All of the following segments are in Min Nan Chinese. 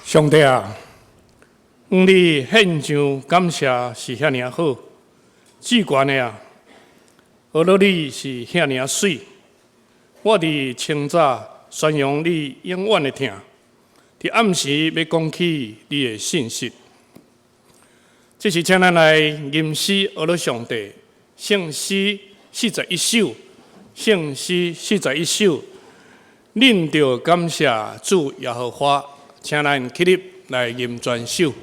上帝啊，向你獻上感謝是遐爾好，至懸的啊，呵咾你是遐爾媠。我佇清早宣揚你永遠的疼，佇暗時欲講起你的信實。這時請咱來吟詩呵咾上帝，聖詩四十一首，聖詩四十一首，恁著感謝主耶和華。請咱起立來吟全首。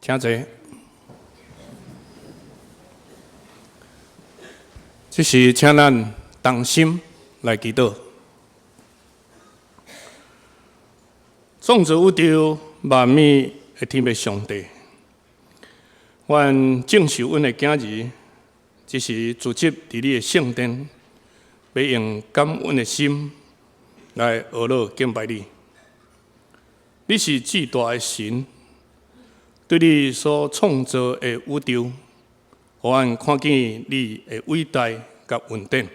請坐。這時請咱同心來祈禱。創造宇宙萬物的天父上帝，阮正受阮的囝兒，這時聚集佇你的聖殿，欲用感恩的心來呵咾敬拜你。你是至大的神，對你所創造的宇宙，予阮看見你的偉大佮恩典。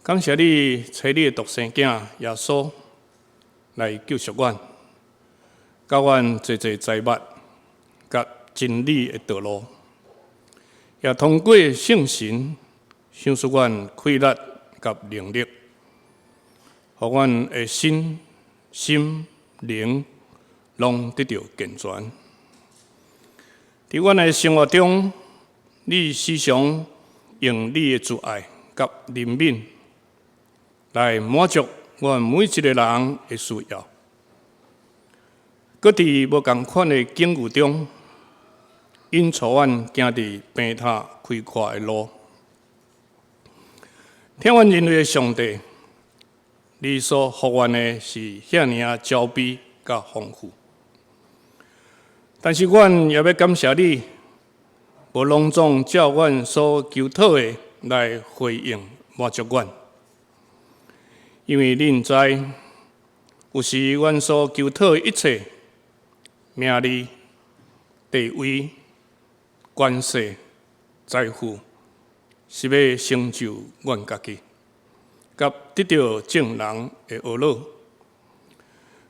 感謝你差你的獨生囝耶穌來救贖阮，教阮濟濟財物佮真理的道路，也通過聖神賞賜阮氣力佮能力，予阮的身心靈攏得著健全。佇阮的生活中，你時常用你的慈愛佮憐憫來滿足阮每一个人的需要。閣佇無仝款的境遇中，引帶阮行佇平坦開闊的路。疼阮人類的上帝，你所予阮的是遐爾仔澆備佮豐富。但是阮也欲感謝你，無攏總照阮所求討的來回應滿足阮。因為恁知，有時阮所求討的一切，名利、地位、權勢、財富，是欲成就阮家己，佮佮得著眾人的呵咾。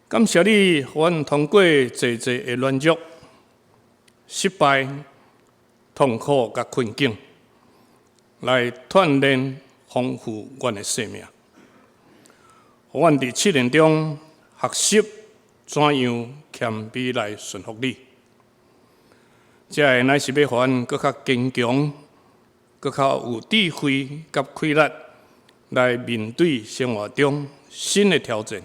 感謝你，予阮通過濟濟的軟弱、失敗、痛苦佮困境，來鍛鍊豐富阮的生命。予阮佇試煉中學習怎樣謙卑來順服你。這个乃是欲予阮閣較堅強、閣較有智慧佮氣力來面對生活中新的挑戰。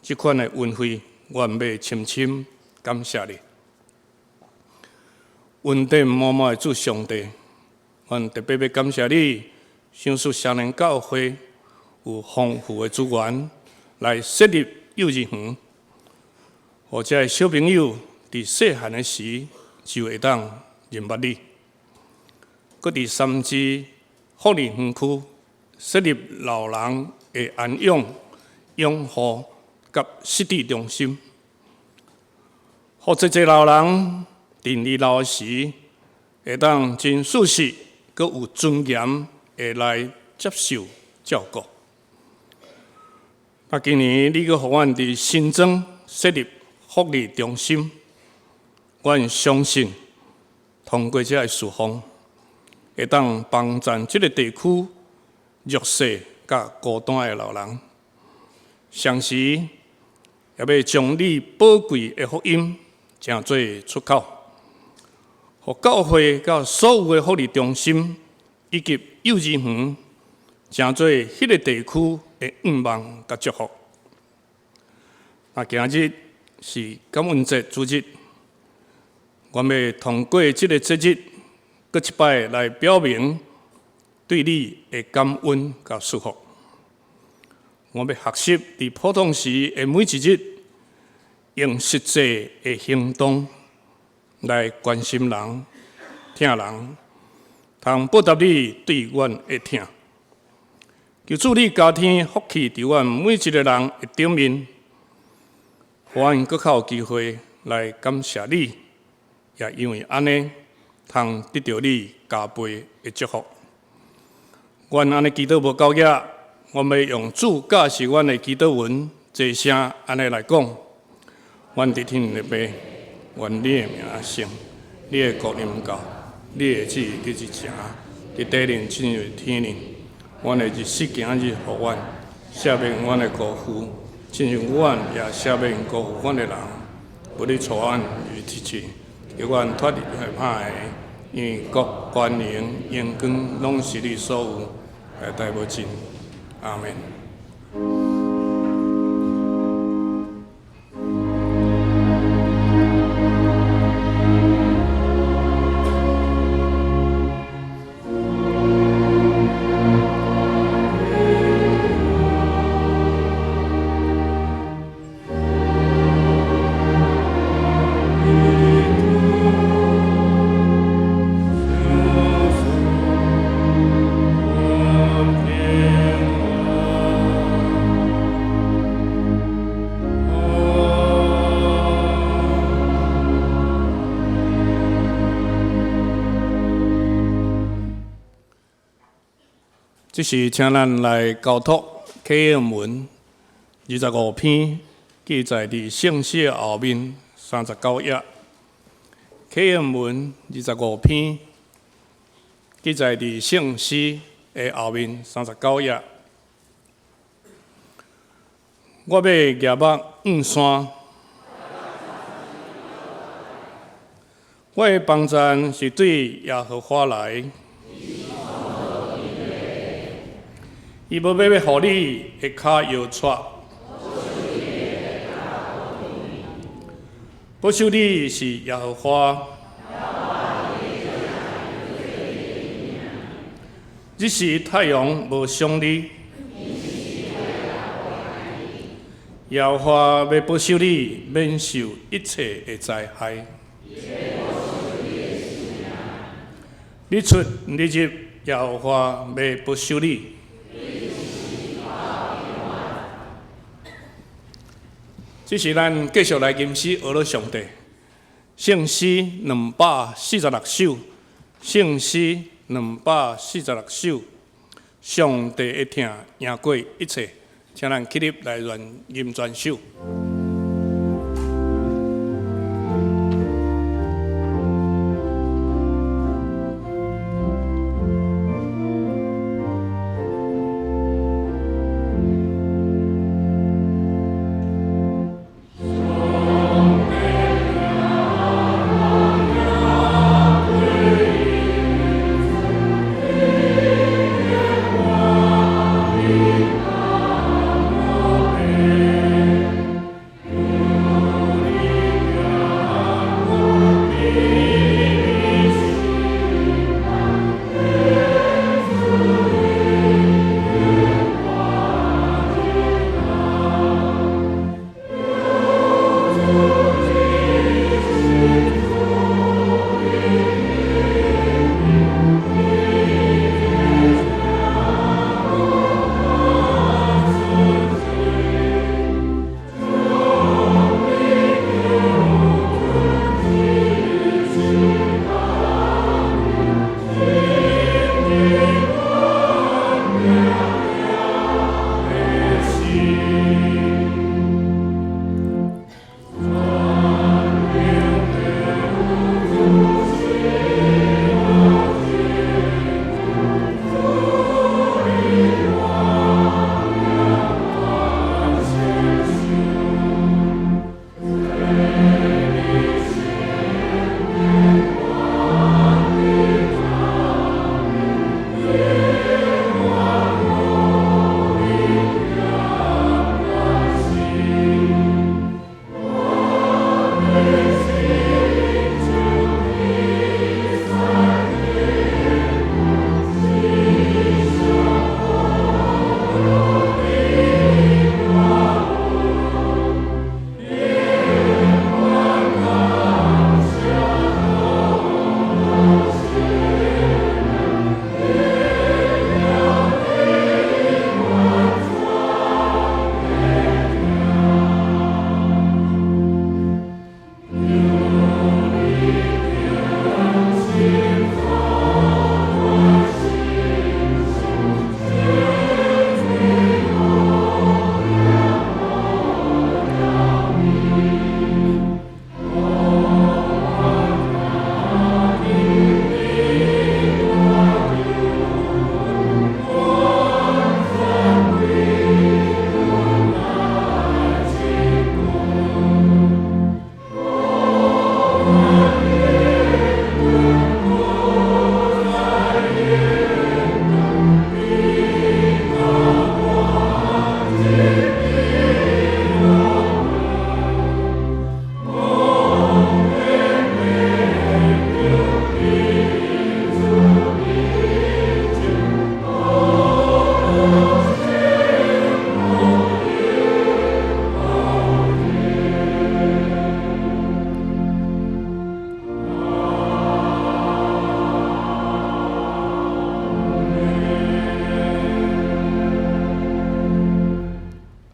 這款的恩惠，阮欲深深感謝你。恩典滿滿的主上帝，阮特別欲感謝你，賞賜雙連教會有豐富的資源來設立幼兒園，予這个小朋友佇細漢的時就會當認捌你。閣佇三芝福利園區設立老人的安養、養護佮失智中心，予濟濟老人佇年老的時，會當真舒適、閣有尊嚴的來接受照顧。啊，今年你閣予阮佇新莊設立福利中心，阮相信通過這个事奉，會當幫助這个地區弱勢佮孤單的老人，同時也欲將你寶貴的福音成做出口，予教會佮所有的福利中心以及幼兒園，成做彼个地區的願望佮祝福。啊，今日是感恩節主日，阮欲通過這个節日，閣一擺來表明對你的感恩佮祝福。我欲學習佇普通時的每一日，用實際的行動來關心人、疼人，通報答你對阮的疼。求主你加添福氣佇阮每一个人的頂面，予阮閣較有機會來感謝你，也因為按呢，通得著你加倍的祝福。阮按呢祈禱無夠額，我欲用主教示阮的祈禱文，齊聲按呢來講：阮佇天的父，願你的名聖，你的國臨到，你的旨意得執行，佇地面親像天頂。阮的日食今日予阮，赦免阮的過負，親像阮也赦免過負阮的人。不你帶阮入試探，救阮脫離歹的，因為國、權能、榮光，攏是你所有，代代無盡。阿們。這時，請咱來交託啟應文25篇，記載佇聖詩後面39頁。啟應文25篇，記載佇聖詩的後面39頁。我欲舉目向山，我的幫贊是對耶和華來。伊無欲予你的跤搖掣，保守你是耶和華。日時太陽無傷你，耶和華欲保守你，免受一切的災害。你出你入，耶和華欲保守你。這時咱繼續來吟詩呵咾上帝，聖詩246首，聖詩246首，上帝的疼贏過一切，請咱起立來吟全首。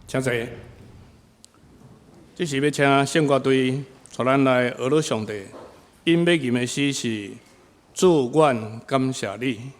請坐。這時欲請聖歌隊帶咱來學樂上帝。𪜶欲吟的詩是：主，阮感謝你。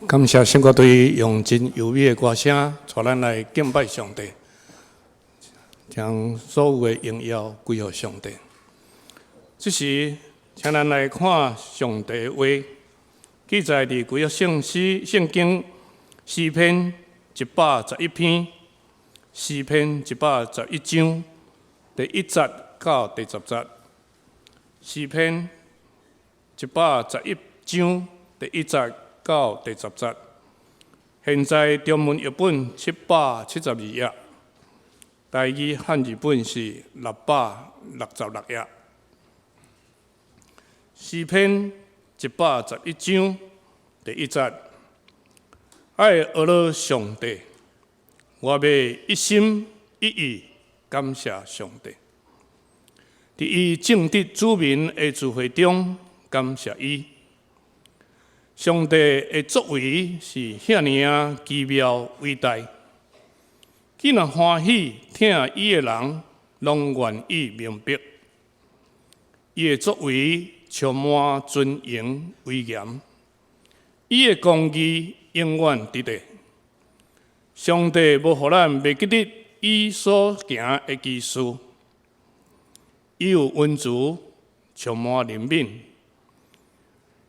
感謝聖歌隊用真優美的歌聲，帶咱來敬拜上帝，將所有的榮耀歸予上帝。這時，請咱來看上帝的話，記載佇舊約聖詩聖經詩篇111篇，詩篇111章第1節到第10節，詩篇111章第1節到第10節。現在中文譯本772頁，台語漢字本是666頁。詩篇111章第1節，愛阿樂上帝，我欲一心一意感謝上帝。佇伊正直子民的聚會中感謝伊。上帝的作為是遐爾仔奇妙偉大，既若歡喜疼伊的人，攏願意明白。伊的作為充滿尊榮威嚴，伊的公義永遠佇咧。上帝無予咱袂記得伊所行的奇事，伊有恩慈，充滿憐憫，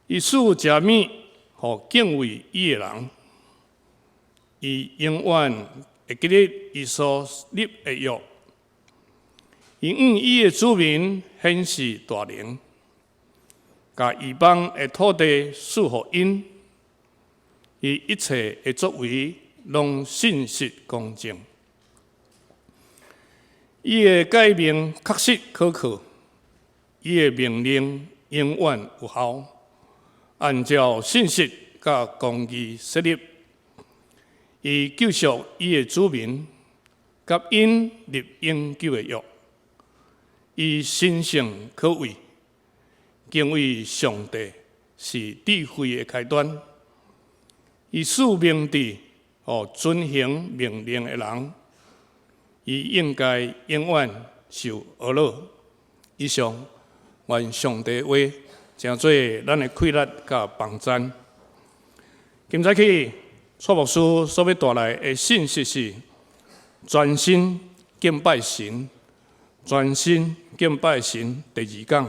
伊賜食物予敬畏伊的人，伊永遠會記得伊所立的約，伊向伊的子民顯示大能，共異邦的土地賜予𪜶，伊一切的作為攏信實公正，伊的誡命確實可靠，伊的命令永遠有效，按照信實佮公義設立。伊救贖伊的子民，佮𪜶立永久的約。伊神聖可畏，敬畏上帝是智慧的開端。伊賜明智予遵行命令的人，伊應該永遠受呵咾。以上，願上帝話成做咱的氣力佮幫贊。今早起，蔡牧師所欲帶來的信息是：專心敬拜神，專心敬拜神。第二講，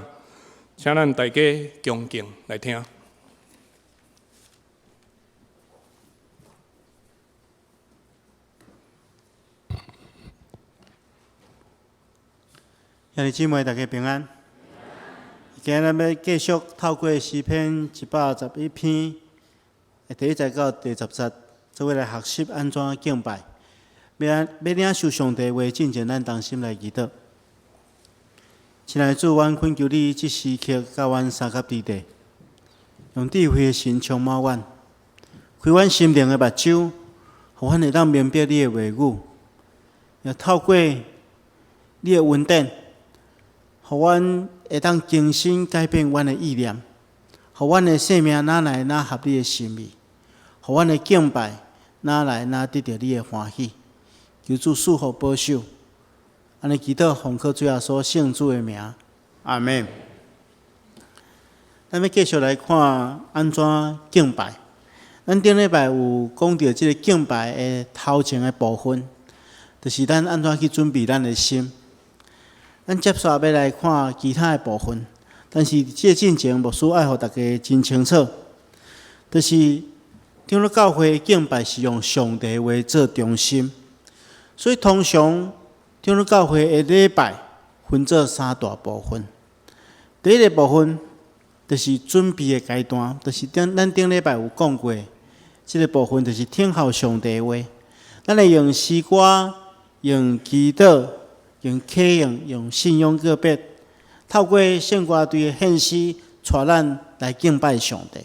請咱大家恭敬來聽。兄弟姊妹，大家平安。今日咱欲繼續透過詩篇111篇的第1節到第10節，做伙來學習按怎敬拜。欲領受上帝話進前，咱同心來祈禱。親愛的主，阮懇求你，這時刻佮阮相佮佇咧，用智慧的神充滿阮，開阮心靈的目睭，予阮會當明白你的話語，也透過你的恩典，予阮會當更新改變阮的意念，予阮的生命愈來愈合你的心意，予阮的敬拜愈來愈得著你的歡喜。求主賜福保守，按呢祈禱奉靠主耶穌聖子的名，阿們。咱欲繼續來看按怎敬拜。咱頂禮拜有講著這个敬拜的頭前的部分，就是咱按怎去準備咱的心。咱接續欲來看其他的部分，但是這个進前牧師愛予大家真清楚，就是長老教會敬拜是用上帝話做中心，所以通常長老教會的禮拜分做三大部分。第一个部分就是準備的階段，就是頂咱頂禮拜有講過，這个部分就是聽候上帝話，咱會用詩歌、用祈禱、用啟應、用信仰告白，透過聖歌隊的獻詩，帶咱來敬拜上帝。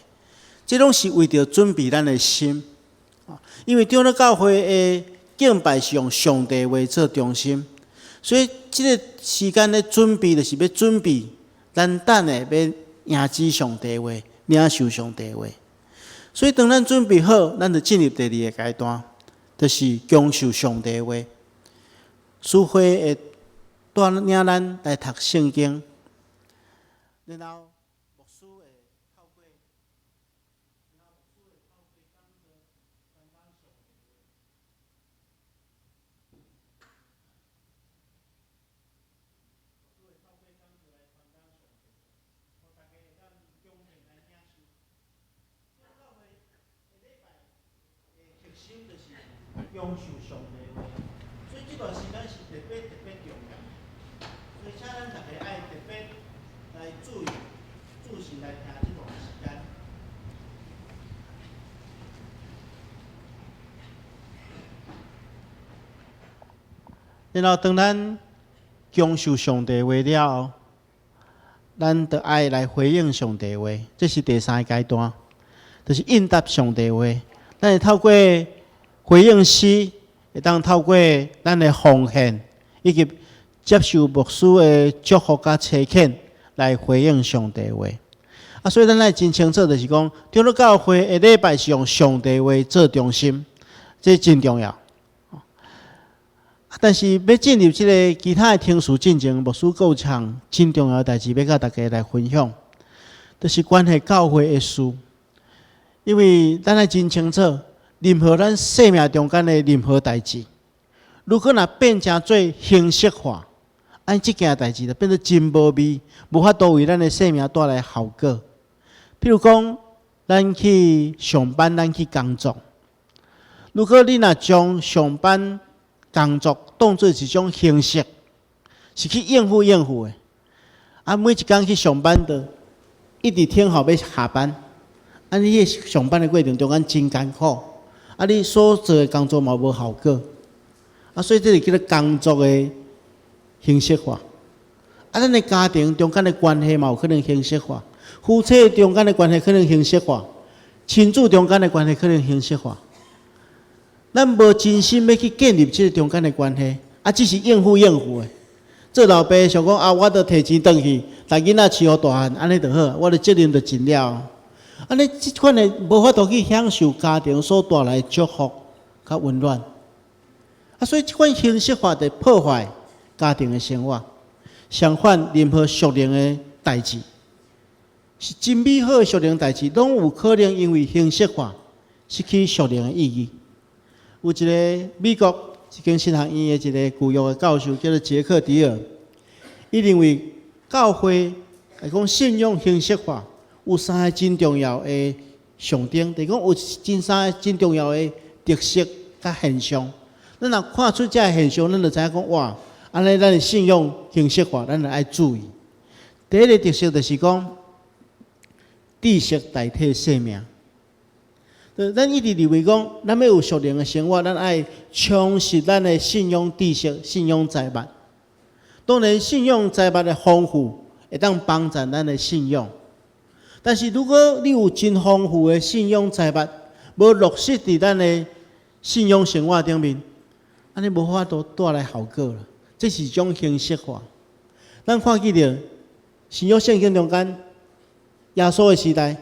這攏是為著準備咱的心，因為長老教會的敬拜是用上帝話做中心，所以這个時間的準備，就是欲準備咱等下欲迎接上帝話，領受上帝話。所以當咱準備好，咱就進入第二个階段，就是享受上帝話。司會會帶領咱來讀聖經，然後牧師會透過，然後牧師會透過講道。心就是享受上帝話，所以這段時間是特別特別重要。所以請咱逐家愛特別來注意、注神來聽這段時間。然後當咱享受上帝話了後，咱就愛來回應上帝話，這是第三个階段，就是應答上帝話。咱會透過回應詩，會當透過咱的奉獻，以及接受牧師的祝福佮差遣來回應上帝話。啊，所以咱愛真清楚，就是講，長老教會的禮拜是用上帝話做中心，這真重要。但是欲進入這个其他的程序進前，牧師閣有一項真重要的代誌欲佮大家來分享，就是關係教會的事。因為咱愛真清楚，任何咱生命中間的任何代誌，如果若變成做形式化，按這件代誌就變做真無味，無法度為咱的生命帶來效果。譬如講，咱去上班，咱去工作，如果你若將上班工作當做一種形式，是去應付應付的。啊，每一工去上班都一直等候欲下班。啊，你彼上班的過程中間真艱苦。啊，你所做的工作嘛無效果。啊，所以這个叫做工作的形式化。啊，咱的家庭中間的關係嘛有可能形式化，夫妻中間的關係可能形式化，親子中間的關係可能形式化。咱無真心欲去建立這个中間的關係，啊，只是應付應付的。做老爸想講啊，我著提錢轉去，共囡仔飼予大漢，按呢就好，我的責任就盡了。按呢這款的無法度去享受家庭所帶來的祝福佮溫暖。啊，所以這款形式化就破壞家庭的生活。相反，任何屬靈的代誌，是真美好的屬靈代誌，攏有可能因為形式化失去屬靈的意義。有一个美國一間神學院的一个舊約的教授，叫做傑克迪爾，伊認為教會來講信仰形式化有三个真重要的象徵，就是講有真三个真重要的特色佮現象。咱若看出這个現象，咱就知影講哇，按呢咱的信仰形式化，咱就愛注意。第一个特色就是講知識代替生命。咱一直認為講，咱欲有屬靈的生活，咱愛充實咱的信仰知識、信仰財物。當然，信仰財物的豐富會當幫助咱的信仰。但是，如果你有真豐富的信仰財物，無落實佇咱的信仰生活頂面，按呢無法度帶來效果啦。這是一種形式化。咱看見著新約聖經中間，耶穌的時代，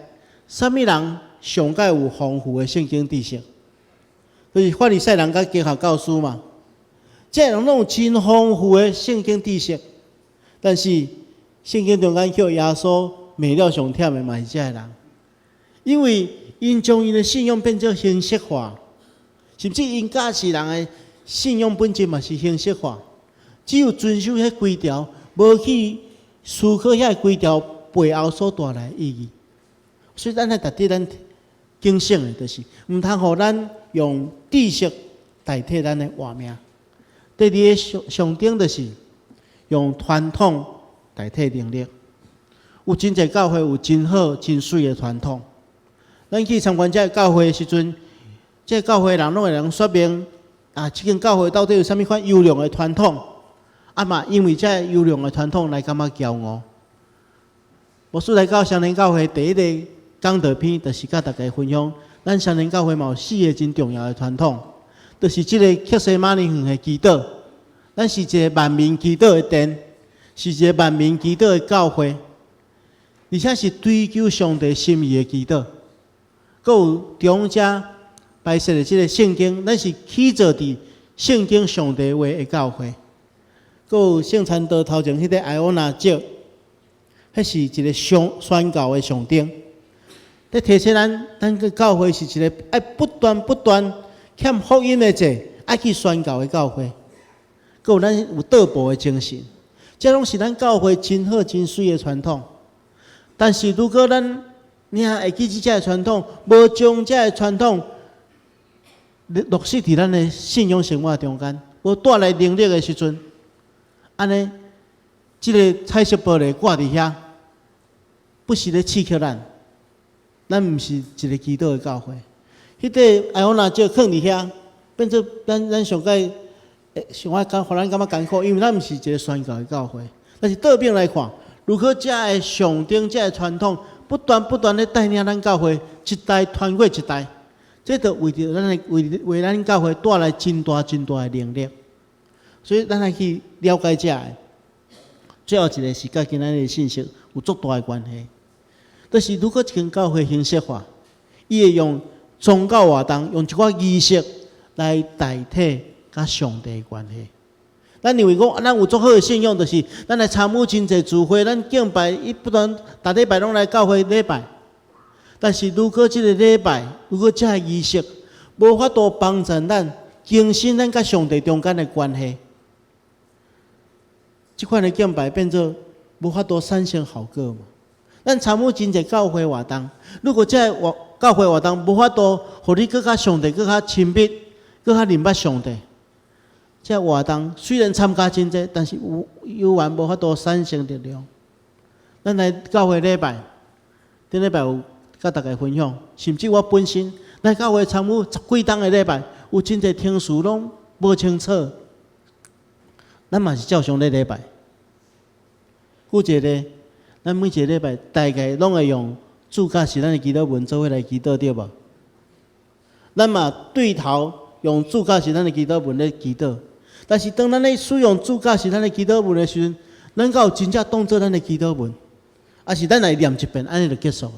啥物人上蓋有豐富的聖經知識，就是法利賽人佮經學教師嘛。這个人攏有真豐富的聖經知識，但是聖經中間予耶穌罵了上忝的嘛是這个人，因為𪜶將𪜶的信仰變做形式化，甚至𪜶教士人的信仰本質嘛是形式化，只有遵守彼規條，無去思考遐規條背後所帶來的意義。所以咱愛值得咱警醒的，就是毋通予咱用知識代替咱的活命。第二个象徵就是用傳統代替能力。有真濟教會有真好、真媠的傳統。咱去參觀這个教會的時陣，這个教會人攏會通說明啊，這間教會到底有啥物款優良的傳統。啊嘛，因為這个優良的傳統來感覺驕傲。牧師來到雙連教會第一個講道篇，就是佮大家分享，咱雙連教會嘛有四个真重要的傳統，就是這个客西馬尼園的祈禱，咱是一个萬民祈禱的殿，是一个萬民祈禱的教會，而且是追求上帝心意的祈禱。閣有中遮擺設的這个聖經，咱是起造佇聖經上帝話的教會。閣有聖餐桌頭前彼个艾歐娜石，彼是一个宣宣教的象徵。咧提醒咱，咱个教會是一个愛不斷不斷欠福音的債，愛去宣教的教會。閣有咱有倒步的精神，這攏是咱教會真好真媠的傳統。但是如果咱爾會記這个傳統，無將這个傳統落實佇咱的信仰生活中間，無帶來能力的時陣，按呢，這个彩色玻璃掛佇遐，不時咧刺激咱，咱毋是一个祈禱的教會。彼塊愛好若石囥佇遐，變做咱上蓋上愛感，予咱感覺艱苦，因為咱毋是一个宣教的教會。但是倒面來看，如果這个上頂這个傳統不斷不斷咧帶領咱教會一代傳過一代，這就為著咱的為為咱教會帶來真大真大的能力。所以咱愛去了解這个。最後一个是佮今仔日的信息有足大的關係，就是如果一間教會形式化，伊會用宗教活動，用一寡儀式來代替佮上帝的關係。咱認為講，咱有足好的信仰，就是咱來參與真濟聚會，咱敬拜，伊不斷逐禮拜攏來教會禮拜。但是如果這个禮拜，如果這个儀式無法度幫助咱更新咱佮上帝中間的關係，這款的敬拜變做無法度產生效果嘛。咱參與真濟教會活動，如果這个活教會活動無法度予你閣較上帝閣較親密，閣較認捌上帝，這个活動雖然參加真濟，但是有猶原無法度產生力量。咱來教會禮拜，頂禮拜有佮大家分享，甚至我本身來教會參與十幾冬的禮拜，有真濟程序攏無清楚，咱嘛是照常咧禮拜。舉一个例，咱每一个禮拜大概攏會用主教是咱的祈禱文做伙來祈禱，對無？咱嘛對頭用主教是咱的祈禱文咧祈禱，但是當咱咧使用主教是咱的祈禱文的時陣，咱敢有真正當做咱的祈禱文，抑是咱來念一遍，按呢就結束？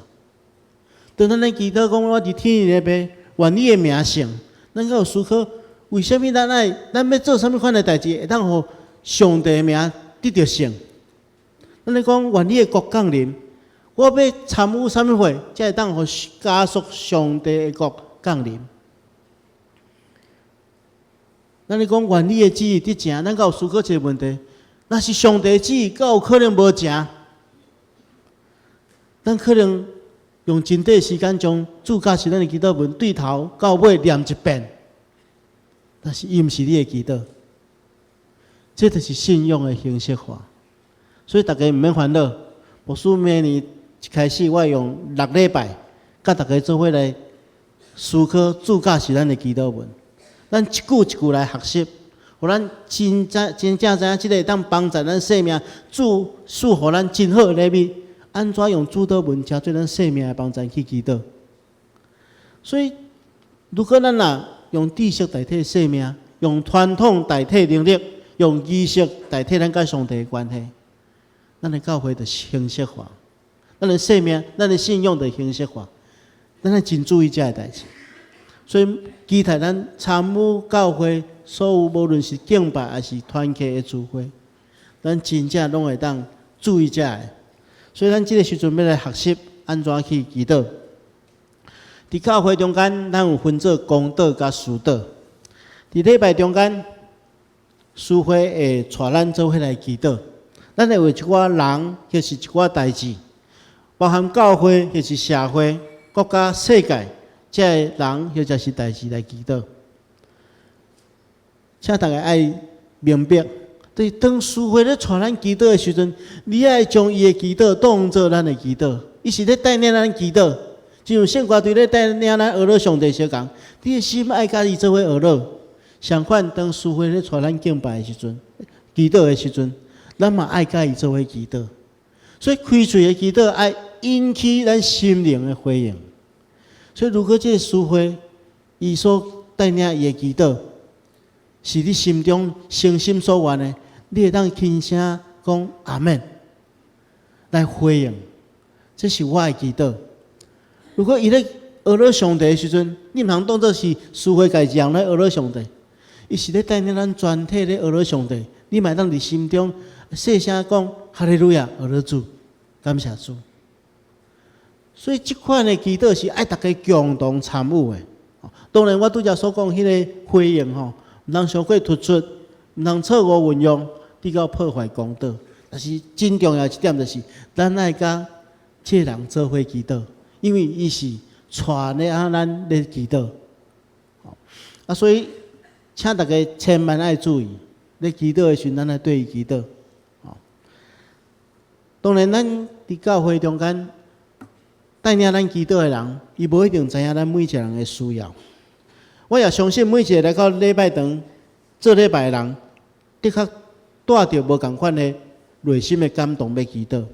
當咱咧祈禱講我佇天的父，願你的名聖，咱敢有思考為啥物咱愛咱欲做啥物款的代誌，會當予上帝的名得著聖？咱咧講願你的國降臨，我欲參與啥物貨，才會當予加速上帝的國降臨？咱咧講願你的旨意得成，咱敢有思考一个問題？若是上帝旨意，敢有可能無成？咱可能用真短時間將主教是咱的祈禱文對頭到尾念一遍，但是伊毋是你的祈禱，這就是信仰的形式化。所以大家毋免煩惱，牧師明年一開始，我會用六禮拜，佮大家做伙來思考主教是咱的祈禱文。咱一句一句來學習，予咱真正真正知影這个會當幫助咱生命，主賜予咱真好的禮物。按怎用主禱文成做咱生命的幫助去祈禱？所以，如果咱若用知識代替生命，用傳統代替能力，用儀式代替咱佮上帝的關係，咱的教會就形式化，咱的生命、咱的信仰就形式化。咱愛真注意這个代誌。所以，期待咱參與教會所有無論是敬拜抑是團契的聚會，咱真正攏會當注意這个。所以，咱這个時陣欲來學習按怎去祈禱。佇教會中間，咱有分做公禱佮私禱。佇禮拜中間，司會會帶咱做伙來祈禱。咱會為一寡人，或是一寡代誌，包含教會或是社會、國家、世界，這个人或者是代誌來祈禱。請大家愛明白，就是當司會咧帶咱祈禱的時陣，你愛將伊的祈禱當做咱的祈禱，伊是咧帶領咱祈禱，就像聖歌隊咧帶領咱學樂上帝相仝，你的心愛佮伊做伙學樂。相款，當司會咧帶咱敬拜的時陣、祈禱的時陣，咱嘛愛佮伊做伙祈禱。所以開喙的祈禱愛引起咱心靈的回應。所以，如果這个司會伊所帶領伊的祈禱，是你心中誠心所願的，你會當輕聲講阿們來回應。這是我的祈禱。如果伊咧學樂上帝的時陣，你毋通當做是司會家己人咧學樂上帝，伊是咧帶領咱全體咧學樂上帝。你嘛會當佇心中細聲講哈利路亞，學樂主，感謝主。所以，這款的祈禱是愛大家共同參與的。當然，我拄才所講彼个回應吼，毋通傷過突出，毋通錯誤運用，致到破壞公禱。但是真重要一點就是，咱愛佮這个人做伙祈禱，因為伊是帶領咱咧祈禱。啊，所以請大家千萬愛注意，咧祈禱的時陣，咱愛對伊祈禱。當然，咱佇教會中間帶領咱祈禱的人，伊無一定知影咱每一個人的需要。我也相信每一個來到禮拜堂做禮拜的人，的確帶著無仝款的內心的感動欲祈禱。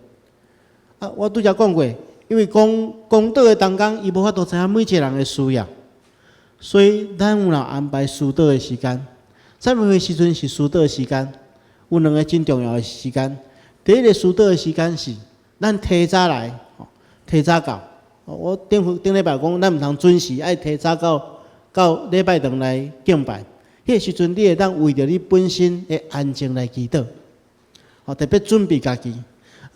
啊，我拄才講過，因為講講道的同工，伊無法度知影每一個人的需要，所以咱有安排私禱的時間。啥物時陣是私禱的時間？有兩个真重要的時間。第一个私禱的時間是咱提早來，提早到。我頂頂禮拜講，咱毋通準時，愛提早到到禮拜堂來敬拜。彼个時陣，你會當為著你本身的安靜來祈禱，特別準備家己。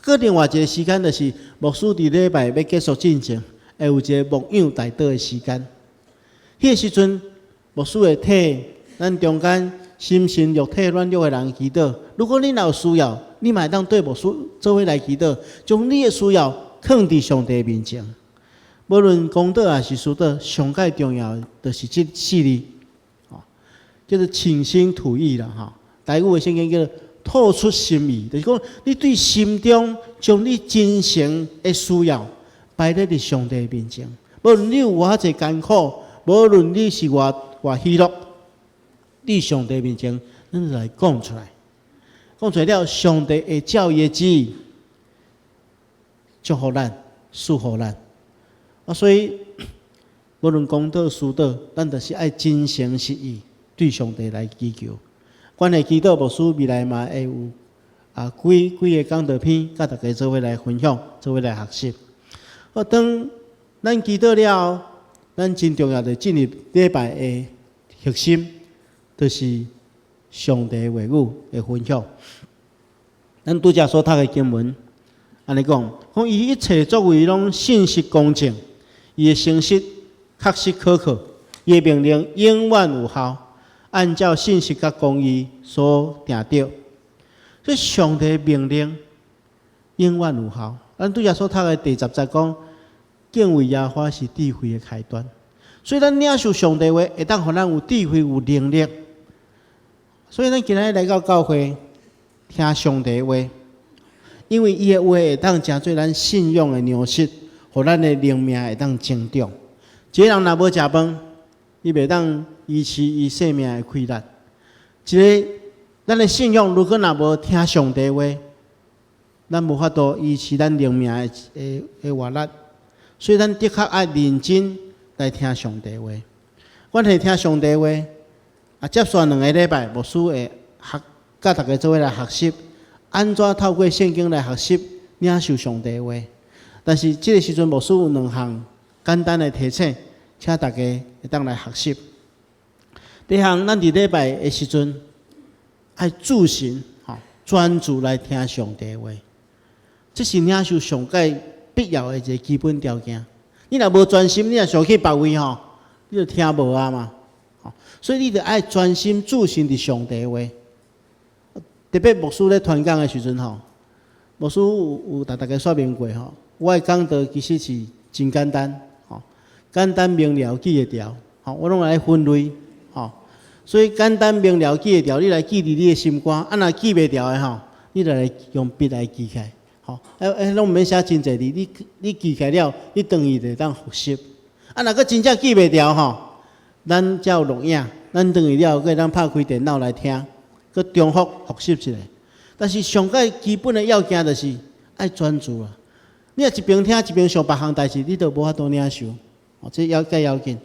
閣另外一個時間，就是牧師佇禮拜欲結束進前，會有一個牧養代禱的時間。彼个時陣，牧師會替咱中間心神肉體軟弱的人祈禱。如果你若有需要，你嘛會當對牧師做伙來祈禱，將你的需要囥佇上帝面前。無論公禱抑是私禱，上蓋重要的就是這四字，叫做傾心吐意啦，吼。台語的聖經叫做吐出心意，就是講你對心中將你真誠的需要擺佇佇上帝面前。無論你有偌濟艱苦，無論你是偌偌喜樂，佇上帝面前，咱就來講出來。講出來了，上帝會照伊的旨意祝福咱、賜予咱。啊，所以無論公禱私禱，咱就是愛真誠實意對上帝來祈求。關係祈禱，牧師未來嘛會有幾幾个講道篇，佮大家做伙來分享，做伙來學習。好，當咱祈禱了後，咱真重要的進入禮拜的核心，就是上帝話語的分享。咱拄才所讀的經文，按呢講，講伊一切作為攏信實公正，伊的誠實確實可靠，伊的命令永遠有效，按照信實佮公義所定著。所以上帝命令永遠有效。咱拄才所讀的第10節講，敬畏耶和華是智慧的開端。所以咱領受上帝話，會當予咱有智慧、有能力。所以咱今仔日來到教會聽上帝話，因為伊的話會當成做咱信仰的糧食，予咱的靈命會當成長。一个人若無食飯，伊袂當維持伊生命的氣力。一个咱的信仰，如果若無聽上帝話，咱無法度維持咱靈命的的的活力。所以咱的確愛認真來聽上帝話。阮會聽上帝話，啊，接續兩个禮拜，牧師會學佮大家做伙來學習，按怎透過聖經來學習領受上帝話。但是這个時陣，牧師有兩項簡單的提醒，請大家會當來學習。第一項，咱佇禮拜的時陣愛注神，吼，專注來聽上帝話，這是領受上蓋必要的一个基本條件。你若無專心，你若想去別位吼，你就聽無啊嘛。所以你著愛專心注神佇上帝話。特別牧師咧傳講的時陣吼，牧師有有共大家說明過吼，我的講道其實是真簡單，吼，簡單明了記會牢，吼，我攏來分類，吼，所以簡單明了記會牢，你來記佇你的心肝，啊，若記袂牢的吼，你就來用筆來記起來，吼，欸欸，攏毋免寫真濟字，你你記起來了，你轉去就會當複習。啊，若閣真正記袂牢吼，咱才有錄影，咱轉去了，閣會當拍開電腦來聽，閣重複複習一下。但是上蓋基本的要件就是愛專注啊！你若一邊聽一邊想別項代誌，你就無法度領受。哦，這要蓋要緊。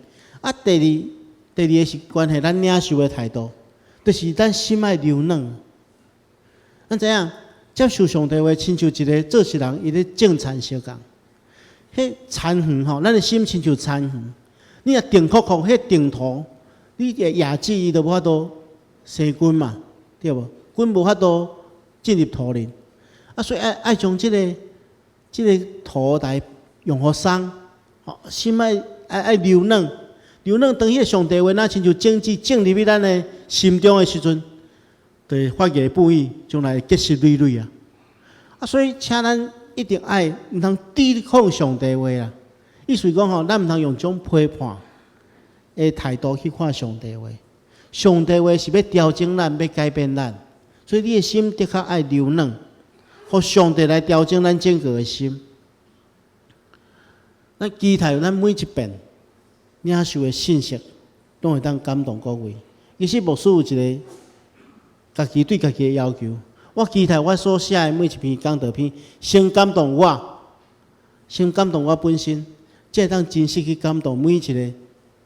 啊，第二，第二个是關係咱領受的態度，就是咱心愛柔軟。咱知影接受上帝話，親像一个做事人，伊咧種田相仝。彼田園吼，咱的心親像田園。你若定箍箍，彼定土，你的葉子伊就無法度生根嘛，對無？根無法度進入土裡。啊，所以愛愛將這个這个土來用予鬆，吼，心愛愛愛柔軟，柔軟當彼个上帝話，若親像種子種入去咱的心中的時陣，就會發芽布藝，將來結實累累啊！啊，所以請咱一定愛毋通抵抗上帝話啊！意思講吼，咱毋通用這種批判、的態度去看上帝話。上帝話是欲調整咱，欲改變咱，所以你的心的確愛柔軟，予上帝來調整咱整個的心。咱期待咱每一遍領受的信息，攏會當感動各位。其實牧師有一個家己對家己的要求，我期待我所寫的每一篇講道篇，先感動我，先感動我本身，才會當真實去感動每一個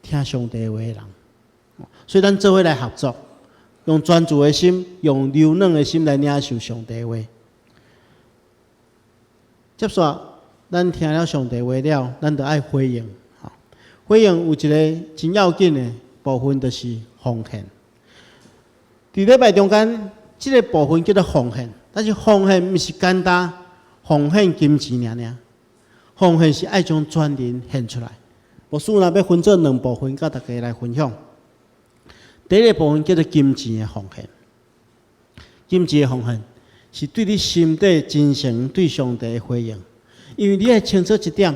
聽上帝話的人。所以咱做伙來合作，用專注的心，用柔軟的心來領受上帝話。接續，咱聽了上帝話了，咱就愛回應。回應有一個真要緊的部分，就是奉獻。佇禮拜中間，這個部分叫做奉獻，但是奉獻毋是簡單奉獻金錢爾爾，奉獻是愛將全人獻出來。牧師若欲分做兩部分，佮大家來分享。第一個部分叫做金錢的奉獻，金錢的奉獻是對你心底真誠對上帝的回應，因為你愛清楚一點，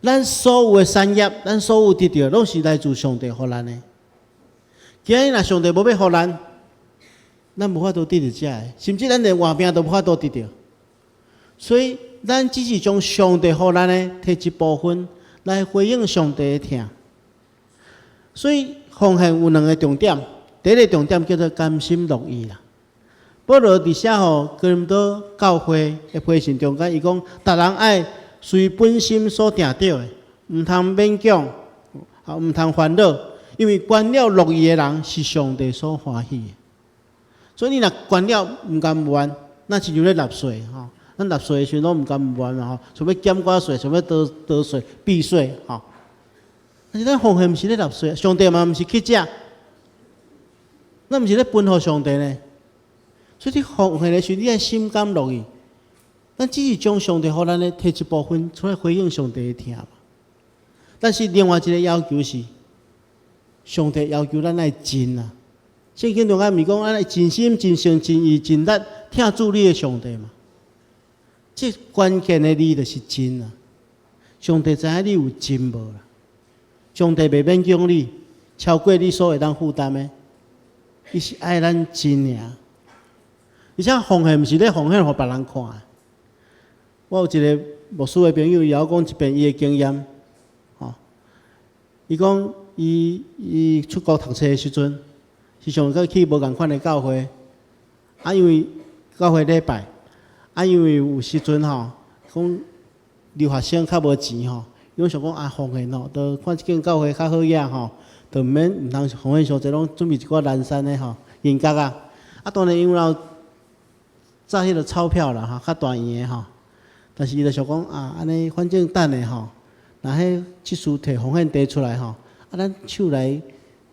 咱所有的產業，咱所有得著，攏是來自上帝予咱的。今日若上帝無欲予咱，咱無法度得著這个，甚至咱連活命都無法度得著。所以，咱只是將上帝予咱的提一部分來回應上帝的疼。所以，奉獻有兩個重點，第一個重點叫做甘心樂意啦。保羅佇寫予哥林多教會的批信中間，伊講，逐人愛隨本心所定著的，毋通勉強，啊，毋通煩惱，因為捐了樂意的人是上帝所歡喜的。所以你若捐了毋甘毋願，那親像咧納稅吼，咱納稅的時陣攏毋甘毋願嘛吼，想欲減寡稅，想欲逃逃稅、避稅吼。但是咱奉獻毋是咧納稅，上帝嘛毋是乞食，咱毋是咧分予上帝呢。所以你奉獻的時陣，你愛心甘樂意。咱只是將上帝予咱的提一部分出來回應上帝的疼。但是另外一個要求是，上帝要求咱愛盡啊。聖經中間毋是講咱愛盡心、盡性、盡意、盡力疼主你的上帝嘛？這關鍵的字就是盡啊。上帝知影你有盡無啦？上帝袂勉強你，超過你所會當負擔的，伊是愛咱盡爾。而且奉獻毋是咧奉獻予別人看的。我有一個牧師的朋友，伊捌講一遍伊的經驗，吼，伊講伊伊出國讀冊的時陣，時常閣去無仝款的教會，啊，因為教會禮拜，啊，因為有時陣吼，講留學生較無錢吼，伊攏想講啊，奉獻吼，都看這間教會較好額吼，就毋免毋通奉獻傷濟，攏準備一寡藍山的吼銀角仔。啊，當然因為有紮彼個鈔票啦吼，較大圓的吼，但是伊就想講啊，按呢反正等下吼，若彼執事提奉獻提出來吼，啊，咱手來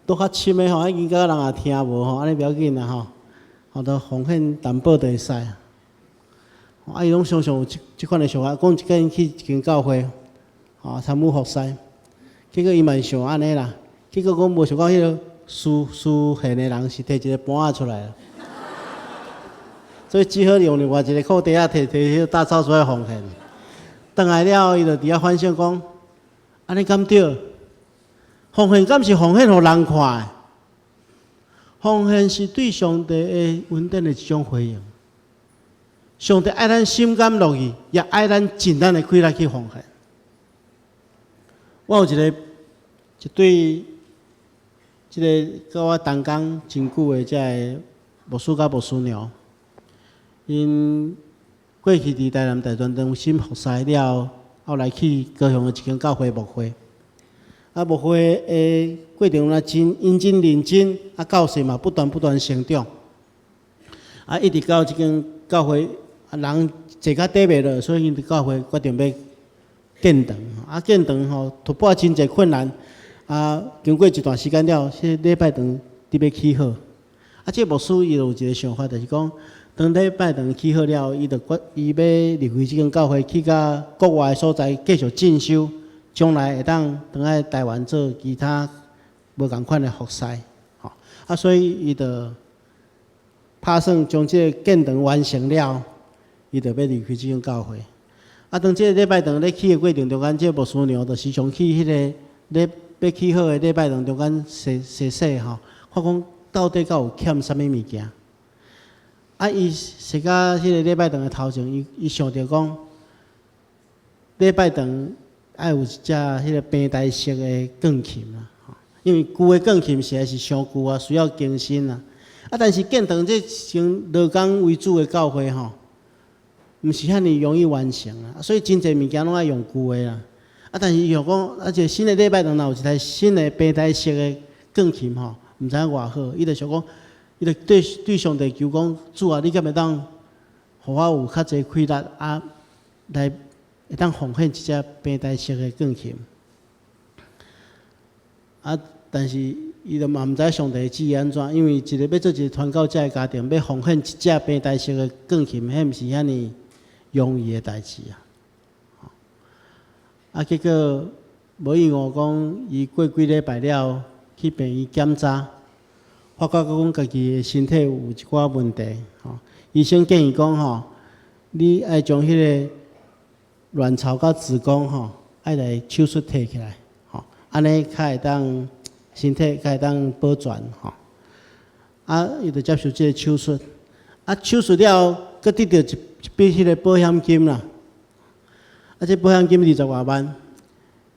都較深的吼，啊銀角人也聽無吼，按呢袂要緊啦吼，吼，都奉獻淡薄就會使。啊，伊攏常常有這這款的想法，講一間去一間教會，吼參與服侍，結果伊嘛是想按呢啦，結果講無想到彼個司司獻的人是提一個盤仔出來，所以只好用另外一個褲袋仔提提彼個大鈔出來奉獻。轉來了，伊就佇遐反省講：按呢敢對？奉獻敢是奉獻予人看的？奉獻是對上帝的恩典的一種回應。上帝愛咱心甘樂意，也愛咱盡咱的氣力去奉獻。我有一個一對，這個佮我同工真久的這个牧師佮牧師娘，𪜶過去佇台南大專中心服侍了，後來去高雄的一間教會牧會。啊，牧會的過程若真𪜶真認真，啊，教士嘛不斷不斷成長。啊，一直到這間教會啊人濟甲綴袂落，所以𪜶佇教會決定欲建堂。啊，建堂吼突破真濟困難。啊，經過一段時間了，這禮拜堂佇欲起好。啊，這牧師伊就有一個想法，就是講，當禮拜堂起好了，伊就決伊欲離開這間教會，去到國外的所在繼續進修，將來會當轉來台灣做其他無仝款的服侍。吼，啊，所以伊就拍算將這個建堂完成了，伊就欲離開這間教會。啊，當這個禮拜堂咧起的過程中間，這個牧師娘就時常去彼個禮欲起好的禮拜堂中間踅踅踅吼，看講到底閣有欠啥物物件。啊，伊踅到彼个禮拜堂的頭前，伊想著講，禮拜堂愛有一隻彼个平台式的鋼琴啦，因為舊的鋼琴實在是傷舊啊，需要更新啊。啊，但是建堂這種勞工為主的教會吼，毋是遐爾容易完成啊，所以真濟物件攏愛用舊的啦。啊，但是伊想講，啊，一個新的禮拜堂若有一台新的平台式的鋼琴吼，毋知影偌好。伊就想講，伊就對對上帝求講，主啊，你敢會當予我有較濟氣力啊，來會當奉獻一隻平台式的鋼琴。啊，但是伊就嘛毋知上帝的旨意按怎，因為一個欲做一個傳教者的家庭，欲奉獻一隻平台式的鋼琴，彼毋是遐爾容易的代誌啊！啊，結果無意外講，伊過幾禮拜了去病院檢查，發覺講家己的身體有一寡問題，吼。醫生建議講吼，你愛將彼个卵巢佮子宮吼，愛來手術提起來，吼，按呢較會當身體較會當保全，吼。啊，伊就接受這个手術，啊，手術了後，閣得著一筆彼个保險金啦。啊，這保險金二十外萬，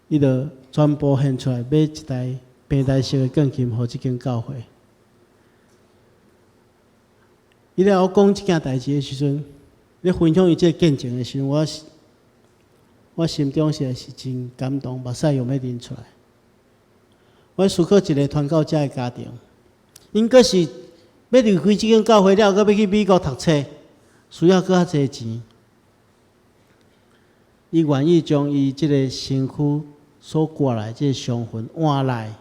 伊就全部獻出來買一台平台式的鋼琴，予這間教會。伊咧我講這件代誌的時陣，咧分享伊這個見證的時陣，我心中實在是真感動，目屎用欲流出來。我思考一個傳教者的家庭，𪜶閣是欲離開這間教會了，閣欲去美國讀冊，需要閣較濟錢。伊願意將伊這個身軀所割來這個傷痕換來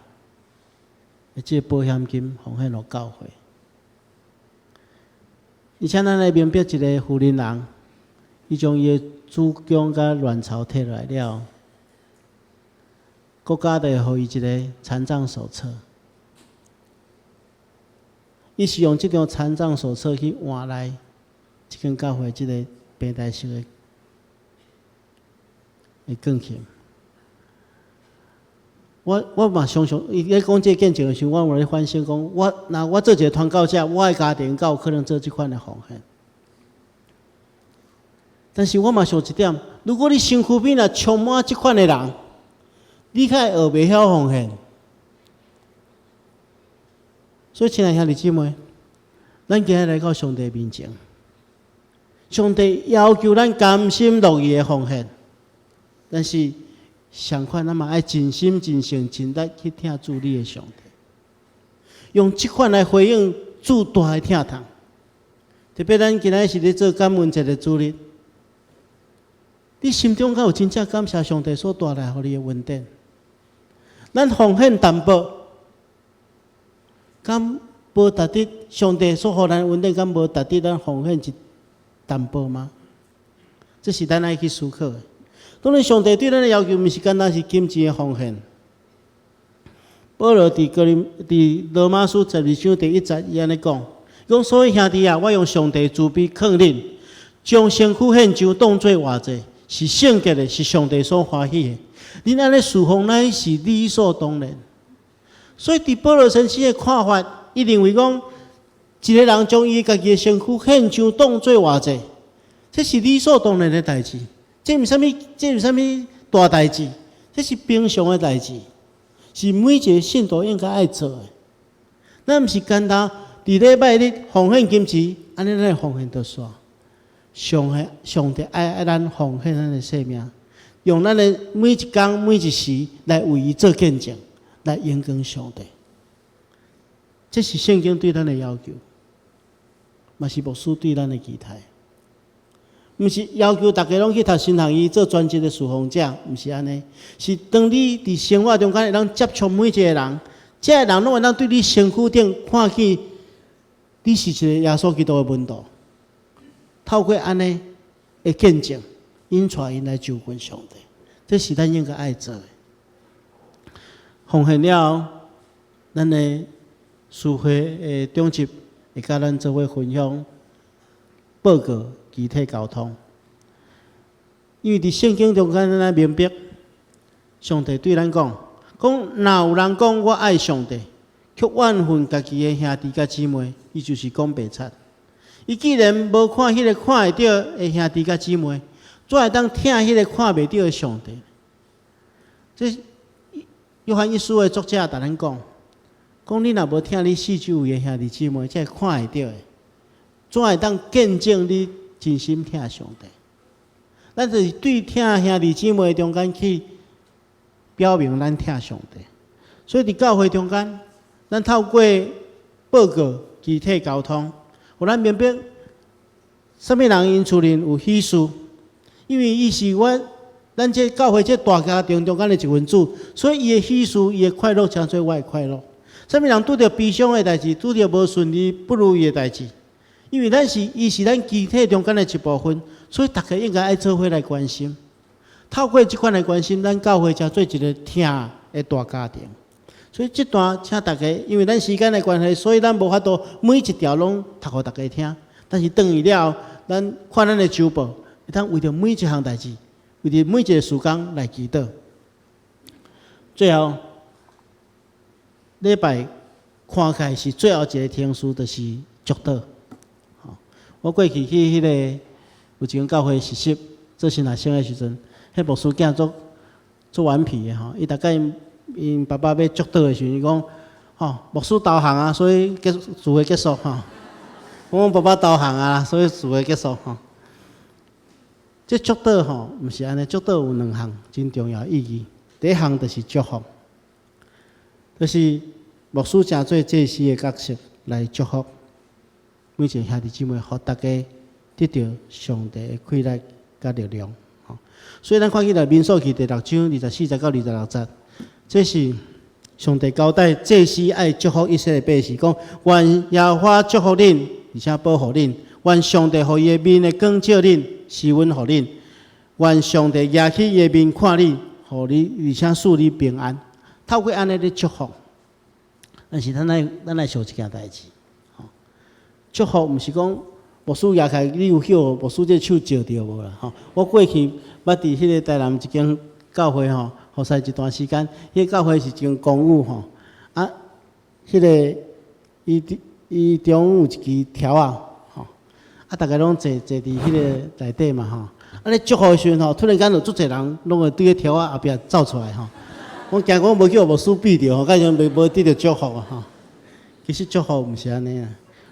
的這個保險金奉獻予教會。而且咱來明白一個婦人人，伊將伊的子宮佮卵巢提落來了，國家就會予伊一個殘障手冊。伊是用這張殘障手冊去換來這間教會這個平台式的鋼琴。我嘛常常伊咧講這個見證的時陣，我有咧反省講，我若我做一個傳教者，我的家庭敢有可能做這款的奉獻？但是我嘛想一點，如果你身軀邊若充滿這款的人，你較會學袂曉奉獻。所以，親愛兄弟姊妹，咱今日來到上帝面前，上帝要求咱甘心樂意的奉獻，但是相款，咱嘛愛盡心盡性盡力去疼主你的上帝，用這款來回應主大的疼痛。特別咱今日是咧做感恩節的主日，你心中敢有真正感謝上帝所帶來予你的恩典？咱奉獻淡薄，敢無值得上帝所予咱恩典？敢無值得咱奉獻一淡薄嗎？這是咱愛去思考的。當然，上帝對咱的要求，毋是干焦是金錢的奉獻。保羅佇羅馬書12章第1節，伊按呢講：講所以兄弟啊，我用上帝慈悲勸恁，將身軀獻上，當做活祭，是聖潔的，是上帝所歡喜的。恁按呢事奉，乃是理所當然。所以，佇保羅先生的看法，伊認為講，一個人將伊家己的身軀獻上，當做活祭，這是理所當然的代誌。這毋是啥物，這毋是啥物大代誌，這是平常的代誌，是每一個信徒應該愛做的。咱毋是干焦佇禮拜日奉獻金錢，按呢咱奉獻就煞。上帝愛咱奉獻咱的生命，用咱的每一工每一時來為伊做見證，來榮光上帝。這是聖經對咱的要求，嘛是牧師對咱的期待。毋是要求逐家攏去讀神學院做專職的事奉者，毋是按呢。是當你佇生活中間會當接觸每一個人，這个人攏會當對你身軀頂看見你是一個耶穌基督的門徒。透過按呢的見證，引帶𪜶來就近上帝，這是咱應該愛做的。奉獻了後，咱的司會的長執會佮咱做伙分享報告、具體溝通。因為佇聖經中間，咱愛明白，上帝對咱講，講若有人講我愛上帝，卻怨恨家己的兄弟佮姊妹，伊就是講白賊。伊既然無看彼個看會著的兄弟佮姊妹，怎會當疼彼個看袂著的上帝？這約翰一書的作者共咱講，講你若無疼你四周圍的兄弟姊妹，這看會著的，怎會當見證你真心疼上帝？咱就是對疼兄弟姊妹中間去表明咱疼上帝。所以佇教會中間，咱透過報告、肢體溝通，予咱明白啥物人𪜶厝裡有喜事，因為伊是阮咱這教會這大家庭中間的一份子，所以伊的喜事、伊的快樂，成做我的快樂。啥物人拄著悲傷的代誌，拄著無順利、不如意的代誌，因為咱是伊是咱肢體中間的一部分，所以逐家應該愛做伙來關心。透過這款的關心，咱教會才做一个疼的大家庭。所以這段請大家，因為咱時間的關係，所以咱無法度每一條攏讀予大家聽。但是轉去了後，咱看咱的週報，會當為著每一項代誌，為著每一个事工來祈禱。最後，禮拜看起來是最後一个程序，就是祝禱。我過去去彼个有一間教會實習做神學生的時陣，彼牧師囝足足頑皮的吼，伊逐擺𪜶爸爸欲祝禱的時陣，伊講吼牧師導航啊，所以結聚會結束吼。我講爸爸導航啊，所以聚會結束吼。這祝禱吼，毋是按呢，祝禱有兩項真重要意義。第一項就是祝福，就是牧師成做祭司的角色來祝福每一個兄弟姊妹，予大家得著上帝的氣力佮力量。所以咱看起來民數記第六章24節到26節，這是上帝交代祭司愛祝福以色列百姓，講願耶和華祝福恁，而且保護恁；願上帝予伊的面來光照恁，施恩予恁；願上帝舉起伊的面看你，予你，而且賜你平安。透過按呢咧祝福，但是咱愛想一件代誌，祝福毋是講牧師舉起來，你有予牧師這手照著無啦？吼，我過去捌佇彼个台南一間教會吼，服侍一段時間，彼个教會是一間公寓吼，啊，彼个伊伊中有一支柱仔，吼，啊，逐家攏坐坐佇彼个內底嘛吼，啊，咧祝福的時陣吼，突然間就足濟人攏會對彼柱仔後壁走出來吼，我驚講無去予牧師避著吼，閣陣袂無得著祝福啊吼。其實祝福毋是按呢啊，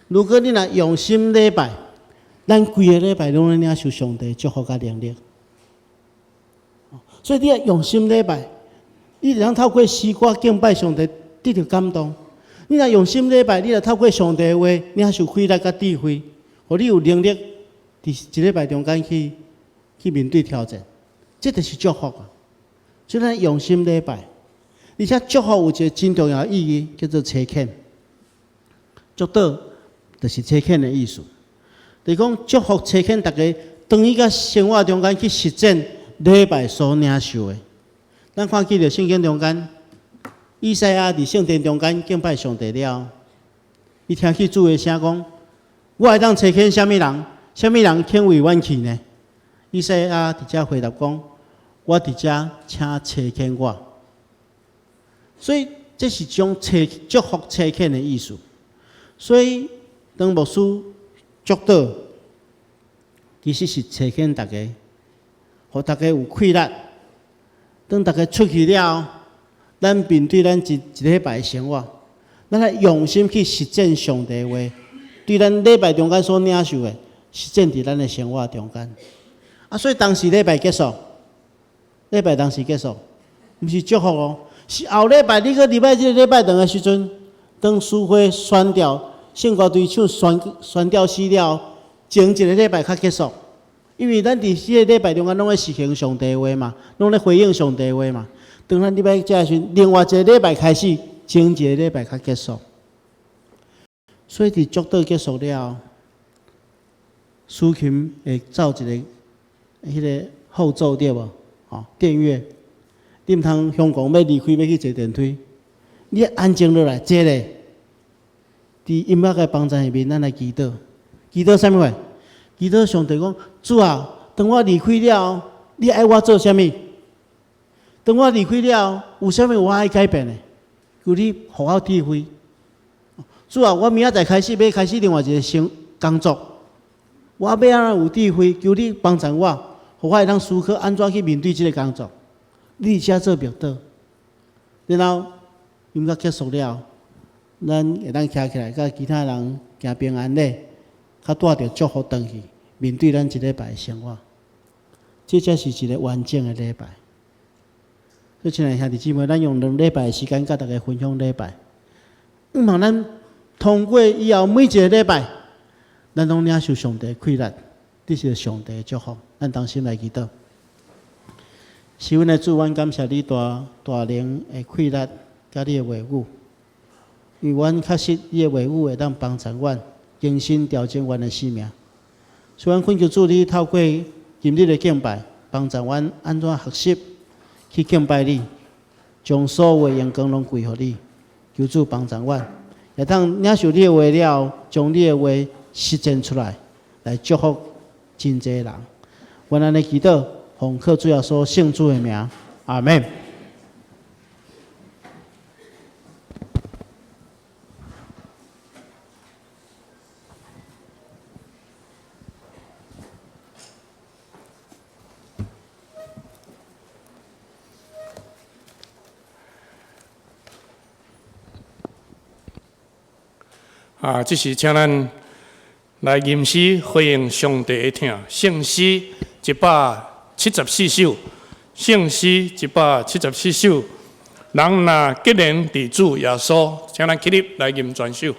如果你若用心禮拜，咱規个禮拜攏咧領受上帝祝福佮能力。所以你愛用心禮拜，你會當透過詩歌敬拜上帝，得著感動。你若用心禮拜，你若透過上帝的話，領受氣力佮智慧，予你有能力佇一禮拜中間去面對挑戰。這就是祝福啊！所以咱用心禮拜，而且祝福有一个真重要的意義，叫做差遣。祝禱就是差遣的意思。就是講祝福差遣逐家，轉去佮生活中間去實踐禮拜所領受的。咱看見著聖經中間，以賽亞佇聖殿中間敬拜上帝了，伊聽見主的聲講：我會當差遣啥物人？啥物人肯為阮去呢？以賽亞佇遮回答講：我佇遮，請差遣我。所以這是種差祝福差遣的意思。所以當牧師祝禱，其實是差遣逐家，予逐家有氣力。當逐家出去了後，咱面對咱一一禮拜的生活，咱來用心去實踐上帝的話，對咱禮拜中間所領受的，實踐佇咱的生活中間。啊，所以當時禮拜結束，禮拜當時結束，毋是祝福哦，是後禮拜你閣禮拜這个禮拜堂的時陣，當司會宣調聖歌隊唱宣宣調詩了，前一个禮拜較結束，因為咱佇這个禮拜中間攏咧實行上帝話嘛，攏咧回應上帝話嘛。當咱禮拜這時陣，另外一个禮拜開始，前一个禮拜較結束。所以佇祝禱結束了後，司琴會奏一个彼个後奏對無？吼，電樂，你毋通香港欲離開欲去坐電梯，你安靜落來，坐咧。佇音樂的幫助下面，咱來祈禱。祈禱啥物貨？祈禱上帝講：主啊，當我離開了後，你愛我做啥物？當我離開了，有啥物我愛改變的？求你予我智慧。主啊，我明仔載開始欲開始另外一个新工作，我欲按怎有智慧？求你幫助我，予我會當思考按怎去面對這个工作。你佇遮做默禱，然後音樂結束了，咱會當徛起來，佮其他人行平安禮，較帶著祝福轉去面對咱這禮拜的生活。這才是一个完整的禮拜。所以，親愛的兄弟姊妹，咱用兩禮拜的時間，佮大家分享禮拜。向望咱通過以後每一个禮拜，咱攏領受上帝的氣力，得著上帝的祝福。咱同心來祈禱。是阮的主，阮感謝你大大能的氣力，佮你的話語，因為阮確實你的話語會當幫助阮更新調整阮的生命。所以，阮懇求主，你透過今日的敬拜，幫助阮按怎學習去敬拜你，將所有的榮光攏歸予你。求主幫助阮，會當領受你的話了後，將你的話實踐出來，來祝福真濟人。阮按呢祈禱，奉靠主耶穌聖子的名，阿門。啊，這時請咱來吟詩回應上帝的疼，聖詩174首，聖詩174首，人若結連佇主耶穌，請咱起立來吟全首。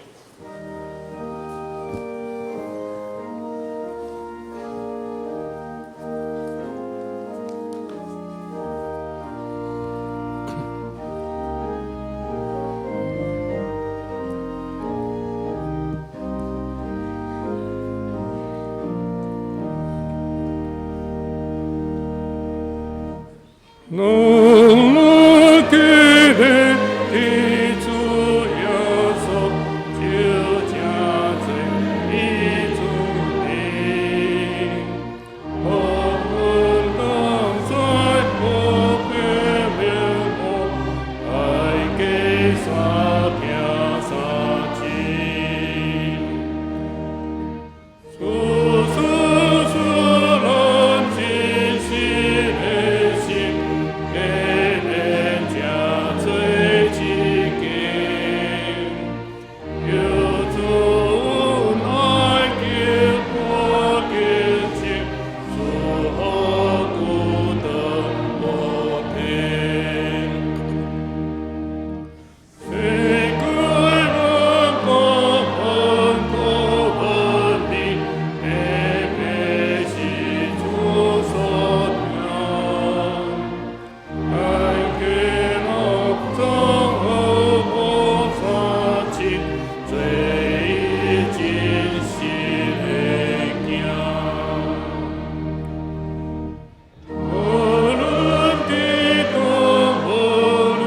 人若結連佇主耶穌，就成做伊子民。予阮同在，無變面目，愛加三疼三親。主賜予咱真實的心，結連成做一家。求主恩愛激活激情，賜予孤單無停。世界萬國萬國萬民，特別是主所疼。愛基樂總和無三親，做伊真實的囝。無論佇東，無論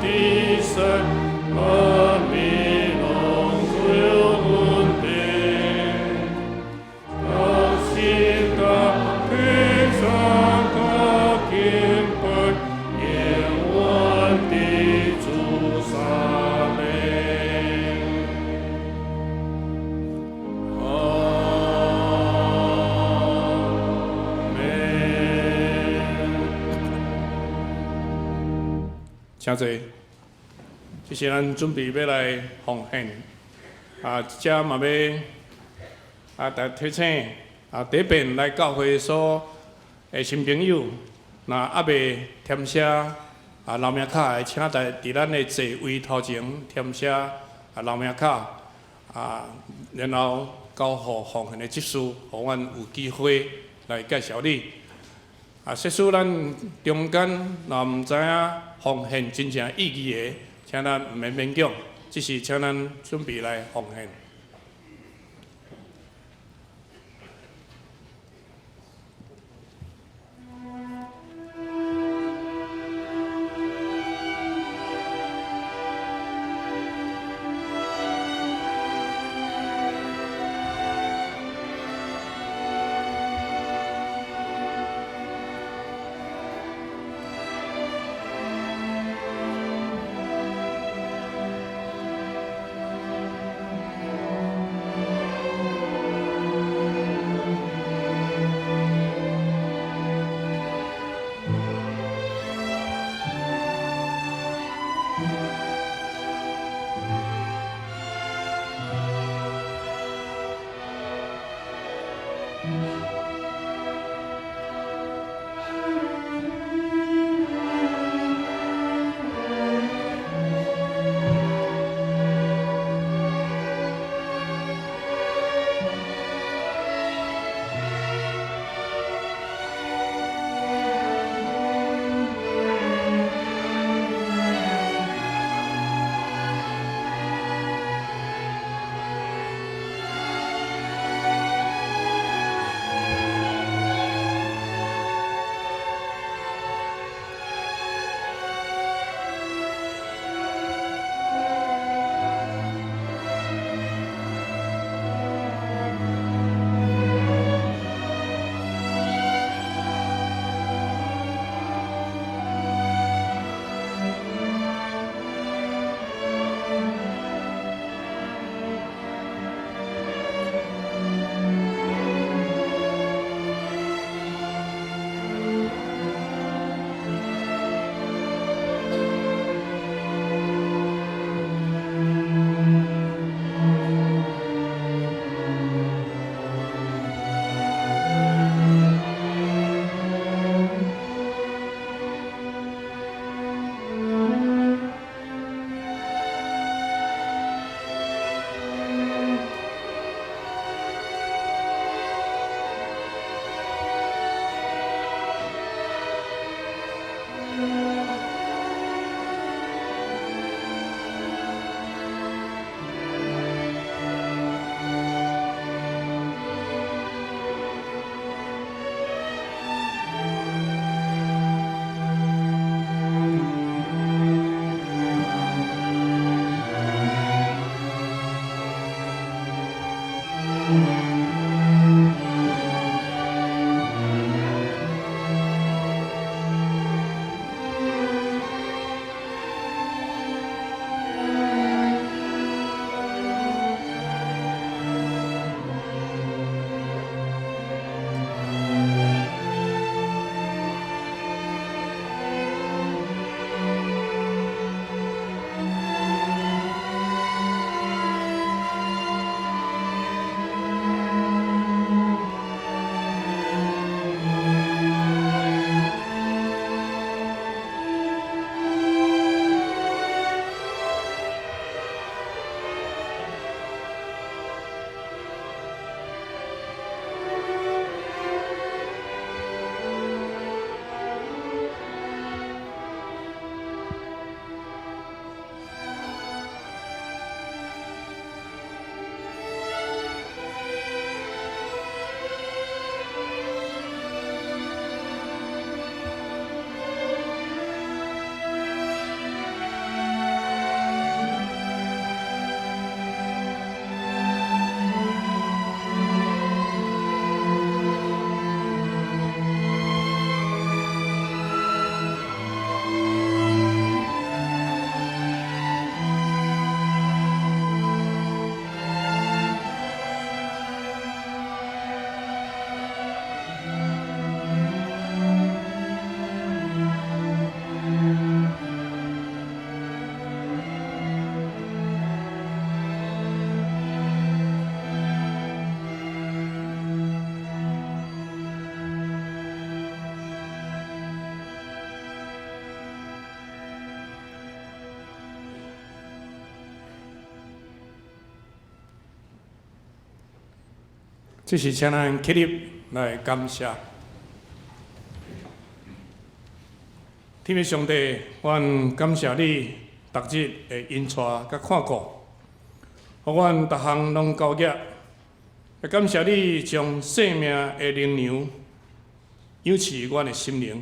佇西，萬民攏做阮爸。同心搭天上甲敬拜，永遠佇主撒冷。阿們。請坐。這是咱準備欲來奉獻，啊，這嘛欲啊，來提醒啊，第一遍來教會所的新朋友，若猶未填寫啊留名卡的，請佇咱的座位頭前填寫啊留名卡，啊，然後交予奉獻的執事，予阮有機會來介紹你。啊，設使咱中間若毋知影奉獻真正意義的，請咱毋免勉強，只是請咱準備來奉獻。這是請咱起立來感謝。天父上帝，阮感謝你，逐日的引帶佮看顧，予阮逐項攏交額。也感謝你將生命的靈糧養賜阮的心靈，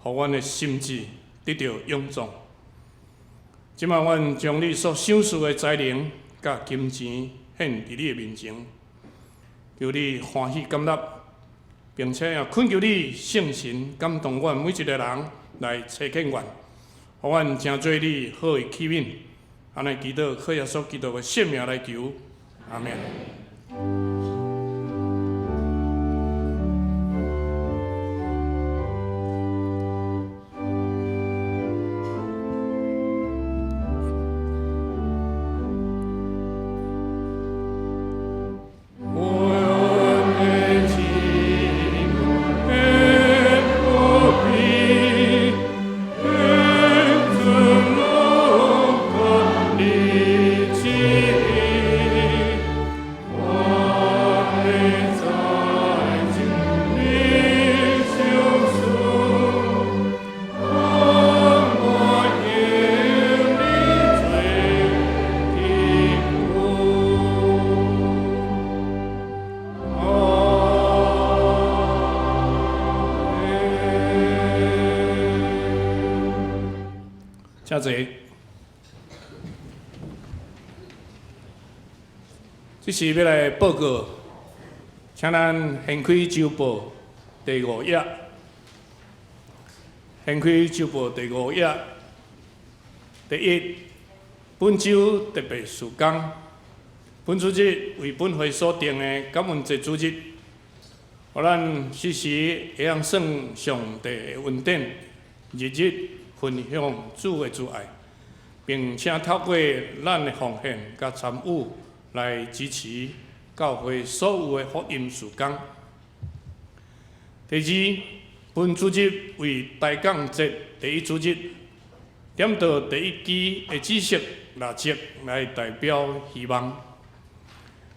予阮的心智得著勇壯。這擺阮將你所賞賜的才能佮金錢獻佇你的面前，求你歡喜甘納，並且也懇求你聖神感動阮每一个人來差遣阮，予阮成做你好的器皿。按呢祈禱，靠耶穌基督的聖名來求，阿們。阮的請坐。這是欲來報告，請咱掀開週報第五頁，掀開週報第五頁。第一，本週特別事工，本主日為本會所定的感恩節主日，予咱時時會當算上帝的恩典，日日分享主的慈愛，並且透過咱的奉獻佮參與來支持教會所有的福音事工。第二，本主日為大港節第一主日，點著第一支的紫色蠟燭來代表希望。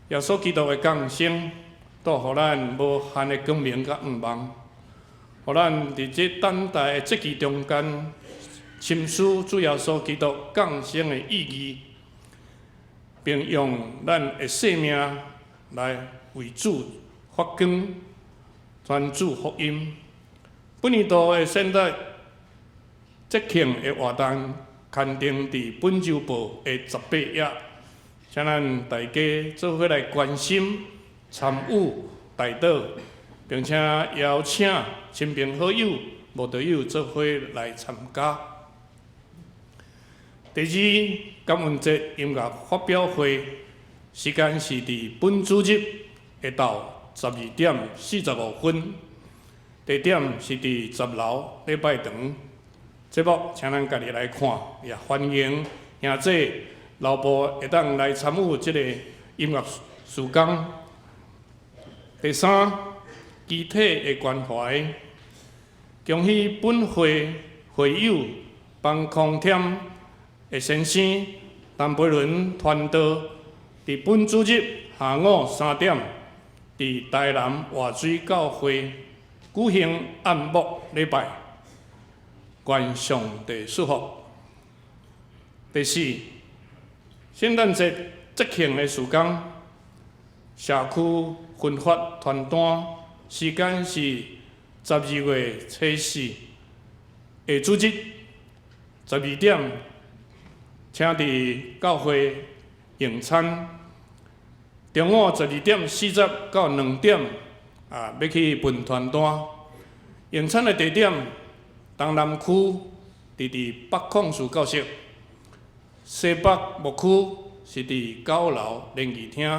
耶穌基督的降生，帶予咱無限的光明佮盼望，予咱佇這等待的節期中間，深思主耶穌基督降生的意義，並用咱的生命來為主發光，傳主福音。本年度的聖誕節慶的活動刊登佇本週報的18頁，請咱大家做伙來關心、參與、代禱，並且邀請親朋好友、慕道友做伙來參加。第二，感恩節音樂發表會時間是佇本主日下晝12點45分，地點是佇10樓禮拜堂。節目請咱家己來看，也歡迎兄弟老婆會當來參與這個音樂時間。第三，肢體的關懷，恭喜本會會友方空添的先生陳培倫傳道，佇本主日下午3點，佇台南活水教會舉行按牧禮拜，願上帝祝福。第四，聖誕節節慶的時間，社區分發傳單，時間是12月初四下主日12點，請佇教會用餐。中午12點40到2點，欲去分傳單。用餐的地點，東南區佇北控事教室，西北牧區是佇9樓聯誼廳。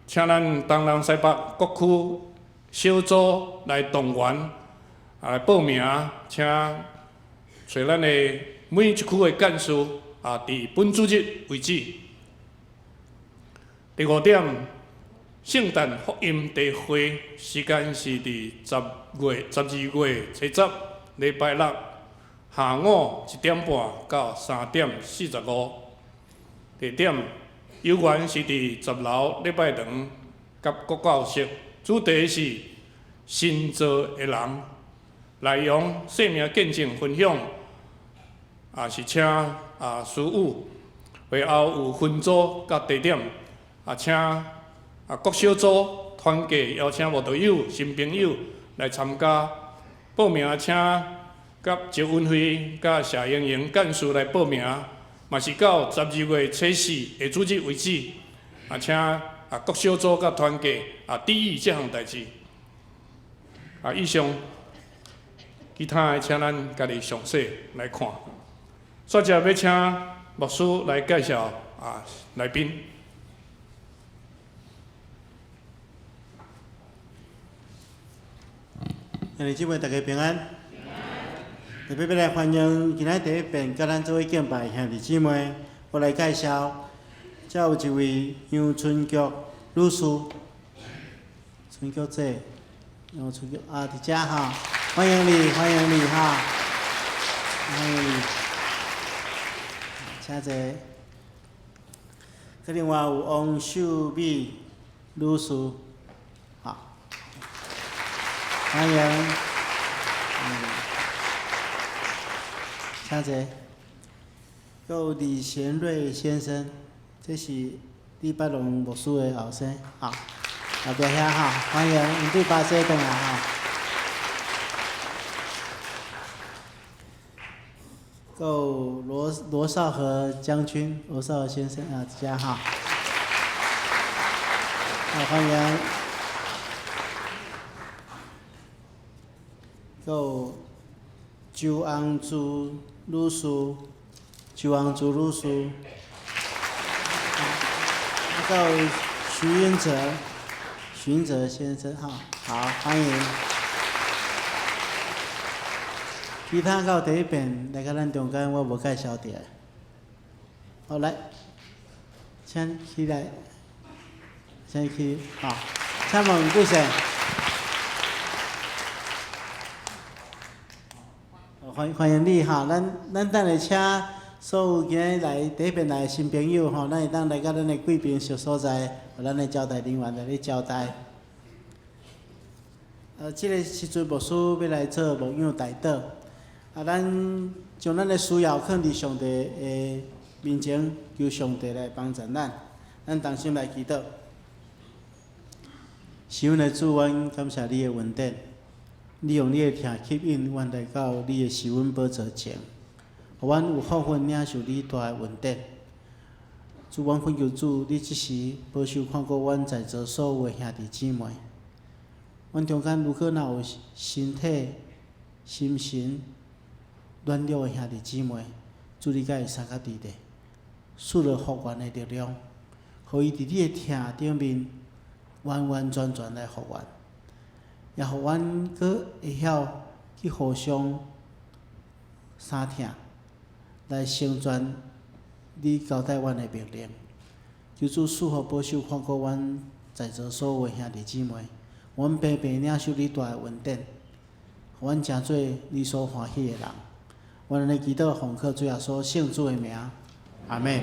請咱東南西北各區小組來動員，來報名，請揣咱的每一區的幹事，佇本主日為止。第五點，聖誕福音茶會時間是佇12月初十禮拜六下午1點半到3點45。地點猶原是佇10樓禮拜堂佮國教室，主題是新造的人，內容生命見證分享，也是請師母，會後有分組佮地點，請各小組團契邀請慕道友、新朋友來參加。報名請佮周文輝佮謝瑩瑩幹事來報名，嘛是到12月初四下主日為止。請各小組佮團契注意這項代誌。以上其他的請咱家己詳細來看。煞接欲請牧師來介紹來賓。兄弟姊妹，大家平安。特別欲來歡迎今仔第一遍佮咱做伙敬拜兄弟姊妹，我來介紹，遮有一位楊春菊女士，春菊姐，楊春菊啊，佇遮吼，歡迎你，歡迎你哈，歡迎你，請坐。閣另外有王秀美女士，好，歡迎，請坐。閣有李賢瑞先生，這是李百隆牧師的後生，好，後壁遐哈，歡迎，𪜶對巴西轉來哈。阁有罗少和将军，罗少和先生啊，大家好，好，欢迎。阁有周红珠女士，周红珠女士，啊，阁有徐云哲，徐云哲先生，哈，好，欢迎。其他到第一遍来到咱中间，我无介绍著。好，来，请起来，请起，好，请问贵姓？欢迎你哈，咱等下请所有今日来第一遍来的新朋友吼，咱会当来到咱的贵宾室所在，予咱的招待人员来咧招待。这个时阵牧师欲来做牧养代祷，啊，咱将咱的需要放伫上帝的面前，求上帝来帮助咱，咱同心来祈祷。是阮的主，阮感谢你的恩典。你用你的疼吸引阮来到你的施恩宝座前，予阮有福分领受你大的恩典。主，阮恳求主，你这时保守看顾阮在座所有的兄弟姊妹。阮中间如果若有身体、心神软弱的兄弟姊妹，主你共伊相佮伫咧，赐予复原的力量，予伊伫你的疼顶面完完全全来复原。也予阮阁会晓去互相相疼，来成全你交代阮的命令。求主赐福保守看顾阮在座所有的兄弟姊妹，阮平平领受你大的恩典，予阮成做你所欢喜的人。阮按呢祈祷奉靠主耶稣圣子的名，阿们。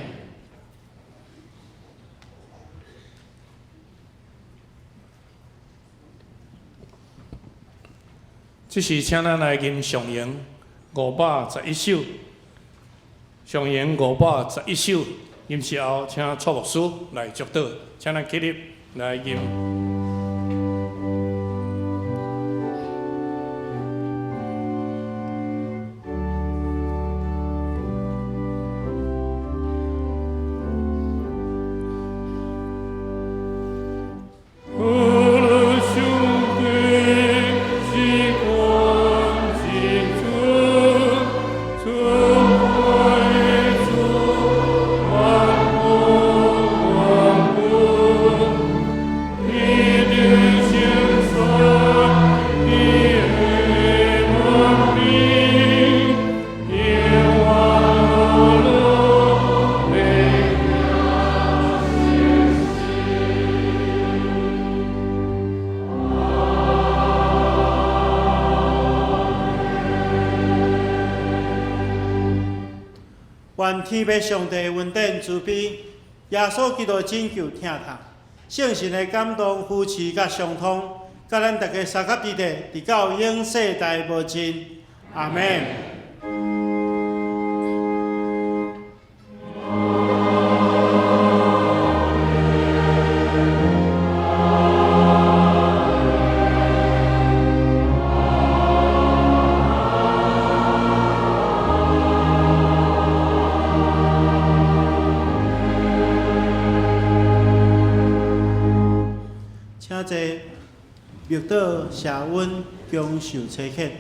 这时，请咱来吟上咏511首，上咏511首，吟诗后，请蔡牧师来祝祷，请咱起立来吟。愿天父上帝恩典慈悲，耶稣基督拯救疼痛，圣神的感动扶持佮相通，佮咱大家相佮伫咧，直到永世代无尽。阿们。请坐，默祷谢恩，享受差遣。